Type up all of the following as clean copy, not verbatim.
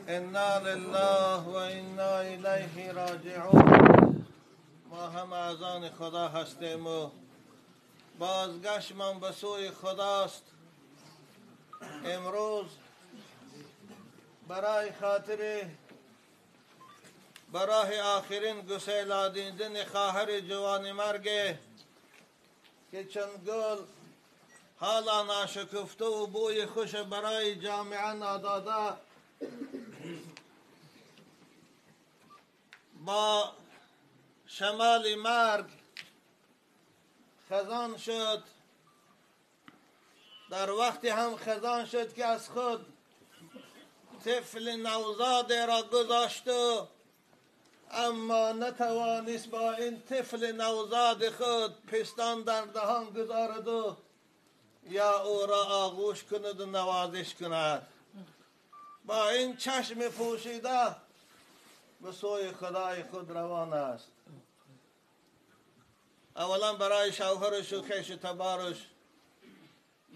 انا لله و انا الیه راجعون. ما هم از آن خدا هستیم و بازگشتمان به سوی خداست. امروز برای خاطر برای آخرین گسیلادیدن خواهر جوان مرگ که چون گل حالا ناشکفته و بوی خوش برای جامعه ناداده، با شمال مرگ خزان شد. در وقتی هم خزان شد که از خود طفل نوزاد را گذاشت، اما نتوانست با این طفل نوزاد خود پستان در دهان گذارد و یا او را آغوش کند و نوازش کند. با این چشم پوشیده به سوی خدای خود روان است. اولا برای شوهرش و خویش تبارش،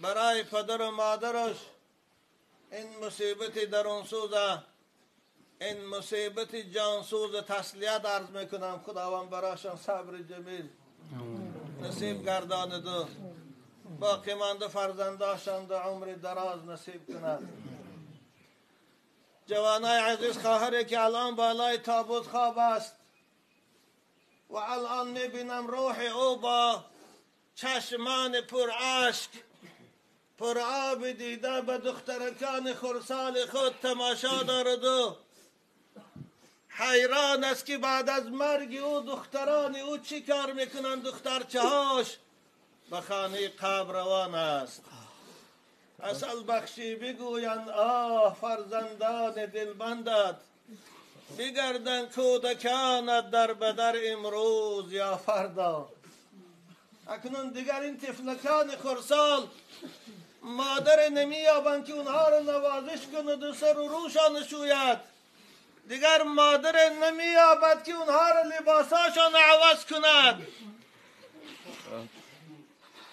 برای پدر و مادرش این مصیبت درونسوزه، این مصیبت جانسوز تسلیت عرض میکنم. خداوند برایشان صبر جمیل نصیب گرداند و باقی مانده فرزنداشان در عمر دراز نصیب کند. جوانای عزیز، خواهری که الان بالای تابوت خواب است و الان میبینم روح او با چشمان پر اشک پر آب دیده به دخترکان خرسال خود تماشا دارد و حیران است که بعد از مرگ او دختران او چی کار میکنند. دخترچهاش به خانه قبر روان است. اصل بخشی بگویند آه فرزندان دلبندت، بگردن کودکانت در بدر امروز یا فردا. اکنون دیگر این طفلکان خرسال مادر نمییابند که اونها را نوازش کند و سر و روشان شوید. دیگر مادر نمییابد که اونها را لباساشان عوض کند.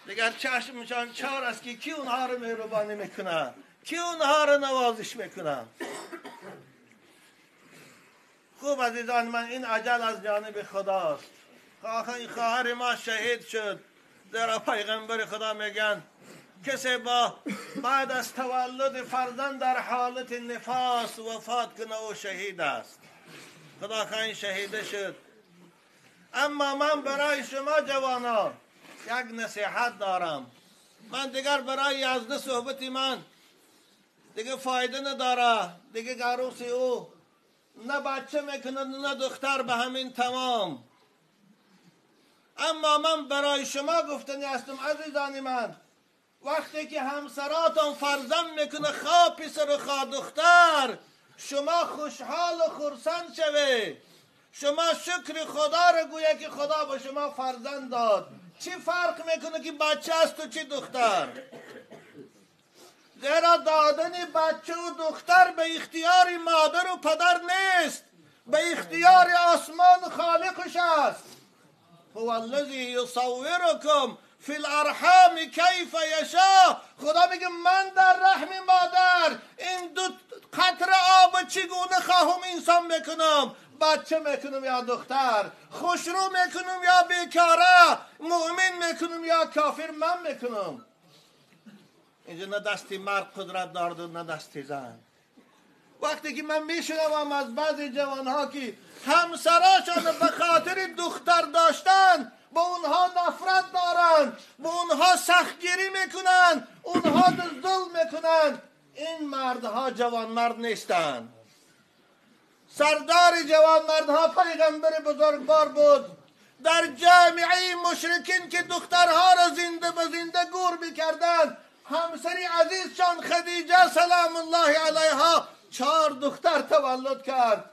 دیگر چشمشان چار است که کی اونها را مهربانی میکنه، کی اونها را نوازش میکنه. خوب عزیزان من، این عجل از جانب خداست. خواهر ما شهید شد. در پیغمبر خدا میگن کسی با بعد از تولد فرزند در حالت نفاس وفات کنه او شهید است. خدا خواهی شهیده شد. اما من برای شما جوانان یک نصیحت دارم. من دیگر برای یازده صحبت من دیگه فایده نداره. دیگه عروسی او نه بچه میکنه نه دختر، به همین تمام. اما من برای شما گفتنی هستم عزیزان من، وقتی که همسراتان فرزند میکنه خواه پسر و خواه دختر، شما خوشحال و خرسند شوید. شما شکر خدا رو گوید که خدا به شما فرزند داد. چی فرق میکنه که بچه است و چی دختر؟ زیرا دادن بچه و دختر به اختیار مادر و پدر نیست، به اختیار آسمان خالقش است. هو الذی یصورکم فی الارحام کیف یشاء. خدا میگه من در رحم مادر این دو قطره آب چگونه خواهم انسان میکنم، بچه میکنم یا دختر، خوشرو میکنم یا بیکاره، مؤمن میکنم یا کافر، من میکنم. اینجا نه دستی مرد قدرت دارد و نه دستی زن. وقتی که من میشنوم از بعضی جوانها که همسراشان به خاطر دختر داشتن با اونها نفرت دارند، با اونها سختگیری میکنند، اونها ظلم میکنند، این مردها جوان مرد نیستند. سردار جوان مردها پیغمبر بزرگوار بود. در جامعه مشرکین که دخترها را زنده به زنده گور میکردند، همسر عزیزشان خدیجه سلام الله علیها 4 دختر تولد کرد.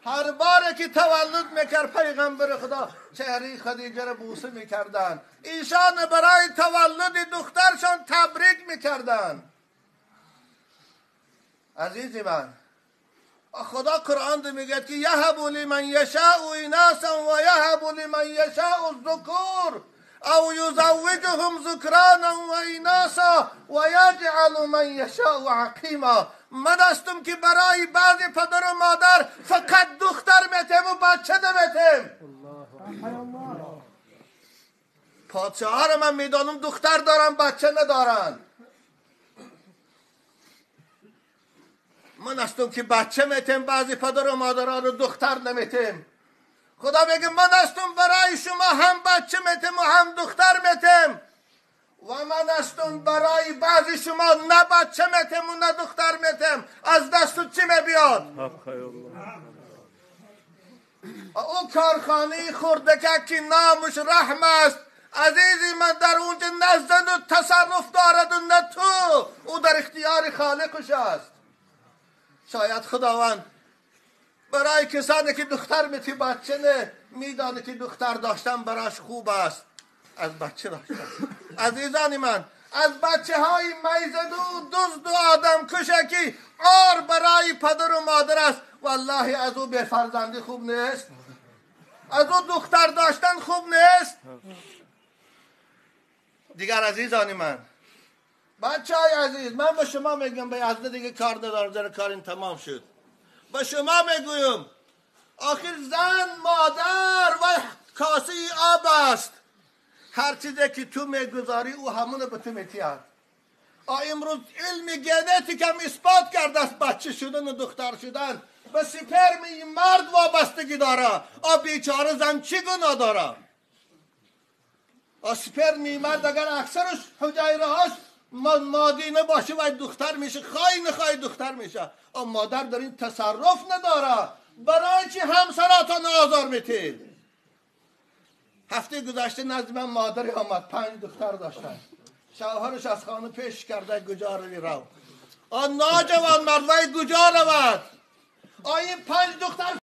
هر بار که تولد میکرد پیغمبر خدا چهره خدیجه را بوسه میکردند. ایشان برای تولد دخترشان تبریک میکردند. عزیزی من، خدا قرآن میگه که یهب لمن یشاء اناثا و یهب لمن یشاء الذکور. او یزوجهم ذکرانا و اناثا و یجعل من یشاء عقیما. من هستم که برای بعض پدر و مادر فقط دختر میتم و بچه نمیتم. پادشاه را من میدانم دختر دارم بچه ندارن. من هستم که بچه میتم، بعضی پدر و مادران رو دختر نمیتم. خدا میگه من هستم برای شما هم بچه میتم و هم دختر میتم، و من هستم برای بعضی شما نه بچه میتم و نه دختر میتم. از دست چی میبیاد؟ او کارخانه خردکه که نامش رحم است، عزیزی من، در اونجا نه زن و تصرف دارد و نه تو، او در اختیار خالقش است. شاید خداوند برای کسانی که دختر میتی بچه نه، میدانه که دختر داشتن براش خوب است از بچه داشتن. عزیزان من، از بچه های میزد و دزد و آدم کشه که عار برای پدر و مادر است، والله از او به فرزندی خوب نیست، از او دختر داشتن خوب نیست. دیگر عزیزان من، بچه های عزیز، من به شما میگم، به از دیگه کار ندارم، زیرا کار این تمام شد. به شما میگویم آخر زن مادر و کاسه آب است، هر چیزی که تو میگذاری او همون به تو میتید. امروز علم ژنتیک هم اثبات کرده است بچه شدن و دختر شدن به سپرم مرد وابستگی داره. بیچاره زن چی گناه داره؟ سپرم مرد اگر اکثرش حجیره هاش مادینه باشه و دختر میشه، خواهی نخواهی دختر میشه. مادر در این تصرف نداره. برای چی همسراتان آزار میتید؟ هفته گذشته نزد من مادری آمد، 5 دختر داشتن، شوهرش از خانه پیش کرده کجا روی رو. آن ناجوان مرد وی کجا رود؟ این 5 دختر